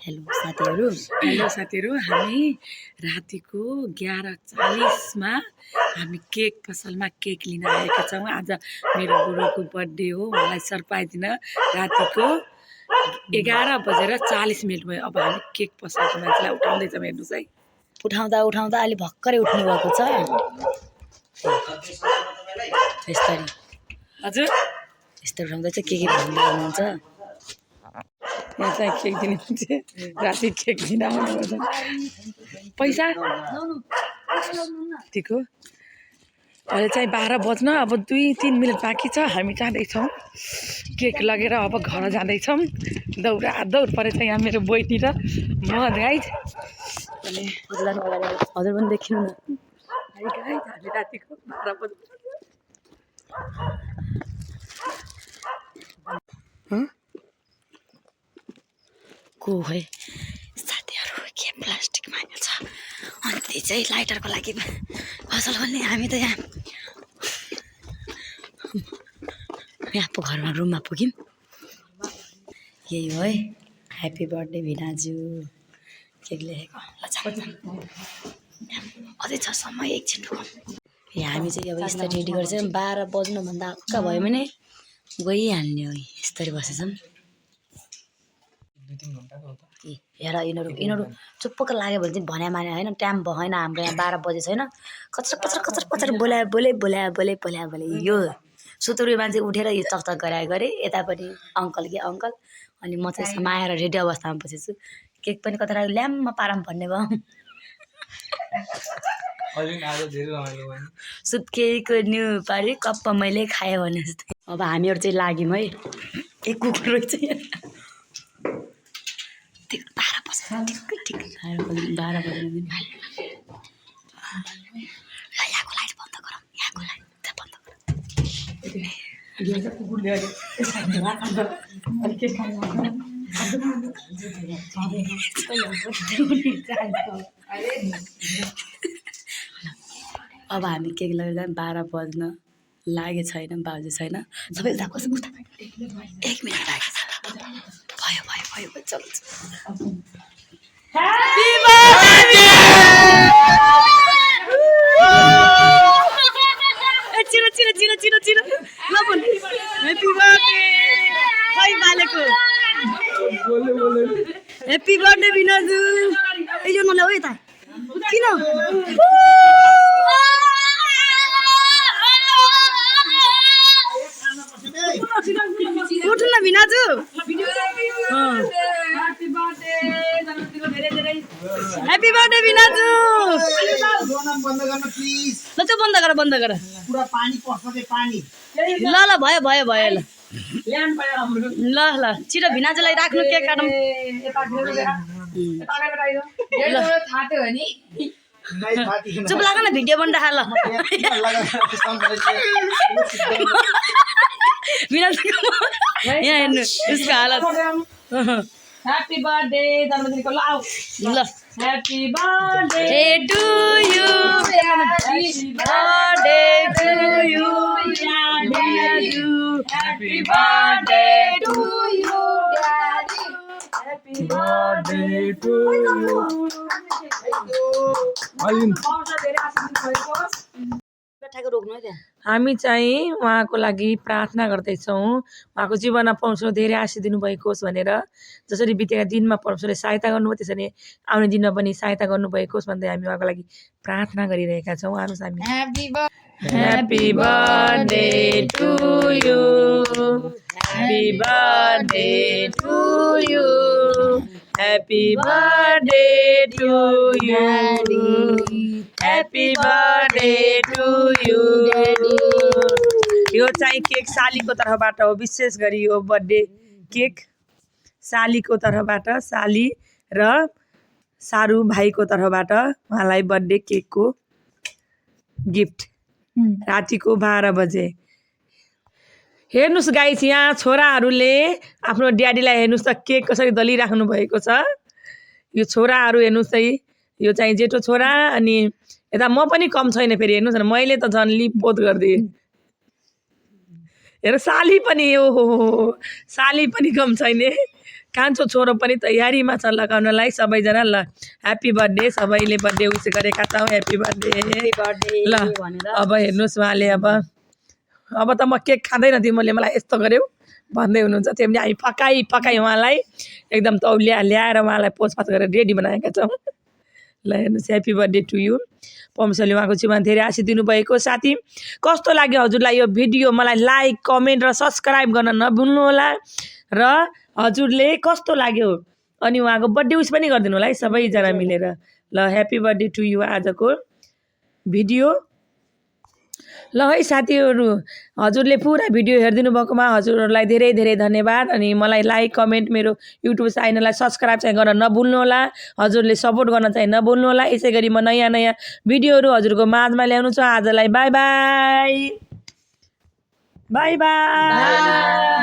Hello साथीहरू हामी रातिको 11:40 मा हामी केक पसलमा केक लिन आएका छौँ। आज मेरो बुढोको बर्थडे हो। उहाँलाई सरप्राइज दिन रातिको 11:40 भयो। अब हामी केक पसलको मान्छेलाई उठाउँदैछौँ। हेर्नुहोस् है, उठाउँदा उठाउँदा अलि भर्खरै उठ्नु भएको छ। यसरी हजुर यस्तो उठाउँदैछ। के भन्दै हुनुहुन्छ? यहाँ चाहिँ केक दिने मान्छे राति केक दिन आउनुहुन्छ। पैसा यतिको अहिले चाहिँ 12 बज्न अब 2-3 मिनट बाँकी छ। हामी जाँदैछौँ केक लगेर अब घर जाँदैछौँ। दौरा दौड परेछ यहाँ मेरो बहिनी र म गाइज। अनि हजुर पनि देखिनु न गाइज, हामी रातिको 12 बज्न को है साथीहरू के प्लास्टिक मागेको छ। अनि त्यही चाहिँ लाइटरको लागि पसल खोल्ने। हामी त यहाँ पो घरमा रुममा पुग्यौँ। यही हो है, ह्याप्पी बर्थडे भिनाजु। केक लेखेको अझै छ समय, एकछिन यहाँ हामी चाहिँ अब यस्तो रेडी गर्छौँ। 12 बज्नुभन्दा हक्का भयो भने गइहाल्ने हो। यस्तरी बसेछौँ। हेर यिनीहरू चुप्पक लाग्यो भने चाहिँ भन्या माने होइन। टाइम भएन हाम्रो यहाँ 12 बजे छैन। कचर कचर कचर कचर बोले यो सुतुरी मान्छे उठेर यो चकचक गरे यतापट्टि अङ्कल कि अङ्कल। अनि म चाहिँ समाएर रेडी अवस्थामा बसेछु। केक पनि कता ल्याम्म पाराम भन्ने भयो। सुत्केको न्यु पारी कप्प मैले खाएँ भने जस्तै। अब हामीहरू चाहिँ लाग्यौँ है। एक कुकुर रहेछ यहाँ। 12 बज्यो ठिक 12 बज्यो। यहाँको लाइट बन्द गरौँ। यहाँको लाइट बन्द गरौँ। अब हामी केक लगेर 12 बज्न लागे छैन, बाजे छैन। सबैजना कस्तो उता 1 मिनट बाँकी छ। भयो चलो। ह्याप्पी बर्थडे चिनो लबन। ह्याप्पी बर्थडे खै बालेको। Happy birthday बिनाजु। ए यो नल्याउ है त किन उठ्नु न भिनाजु। Happy birthday भिनाजु। ल त्यो बन्द गर पुरा पानी पर्छ के पानी। ल भयो ल छिटो भिनाजुलाई राख्नु केक काटौँ। चुप लाग न, भिडियो बन्द ल। यहाँ हेर्नु उसको हालत। ह्याप्पी बर्थडे जन्मदिनको ल happy birthday to you. Happy birthday to you. Happy birthday to you. Happy birthday to you. हामी चाहिँ उहाँको लागि प्रार्थना गर्दैछौँ। उहाँको जीवनमा परमेश्वरले धेरै आशीष दिनुभएको होस् भनेर। जसरी बितेका दिनमा परमेश्वरले सहायता गर्नुभयो त्यसरी आउने दिनमा पनि सहायता गर्नुभएको होस् भन्दै हामी उहाँको लागि प्रार्थना गरिरहेका छौँ। आउनुहोस् हामी। Happy birthday to you. Happy birthday to you. Happy birthday to you. Happy birthday to you. यो चाहिँ केक सालीको तर्फबाट हो। विशेष गरी यो बर्थडे केक सालीको तर्फबाट, साली र सारू भाइको तर्फबाट उहाँलाई बर्थडे केकको गिफ्ट रातिको 12 बजे। हेर्नुहोस् गाइस, यहाँ छोराहरूले आफ्नो ड्याडीलाई हेर्नुहोस् त केक कसरी दलिराख्नु भएको छ। यो छोराहरू हेर्नुहोस् है, यो चाहिँ जेठो छोरा। अनि यता म पनि कम छैन फेरि हेर्नुहोस् न, मैले त झन् लिपपोत गरिदिएँ। हेर साली पनि, ओहो साली पनि कम छैन। कान्छो छोरो पनि तयारीमा छ लगाउनलाई सबैजना ल ह्याप्पी बर्थडे सबैले बर्थडे विस गरेका छौँ ह्याप्पी बर्थडे ल अब हेर्नुहोस् उहाँले अब त म केक खाँदैन तिमीले मलाई यस्तो गर्यौ भन्दै हुनुहुन्छ त्यो पनि हामी पकाई उहाँलाई एकदम तौलिया ल्याएर उहाँलाई पोछपाछ गरेर रेडी बनाएका छौँ ल हेर्नुहोस् ह्याप्पी बर्थडे टु यु पम्सले उहाँको जीवनमा धेरै आशिष दिनुभएको साथी कस्तो लाग्यो हजुरलाई यो भिडियो मलाई लाइक कमेन्ट र सब्सक्राइब गर्न नभुल्नु होला र हजुरले कस्तो लाग्यो अनि उहाँको बर्थडे विस पनि गरिदिनु होला है सबैजना मिलेर ल ह्याप्पी बर्थडे टु यु आजको भिडियो ल है साथीहरू हजुरले पुरा भिडियो हेरिदिनु भएकोमा हजुरहरूलाई धेरै धेरै धन्यवाद अनि मलाई लाइक कमेन्ट मेरो युट्युब च्यानललाई सब्सक्राइब चाहिँ गर्न नभुल्नु होला हजुरले सपोर्ट गर्न चाहिँ नभुल्नु होला यसै गरी म नयाँ नयाँ भिडियोहरू हजुरको माझमा ल्याउनु छ आजलाई बाई बाई बाई बाई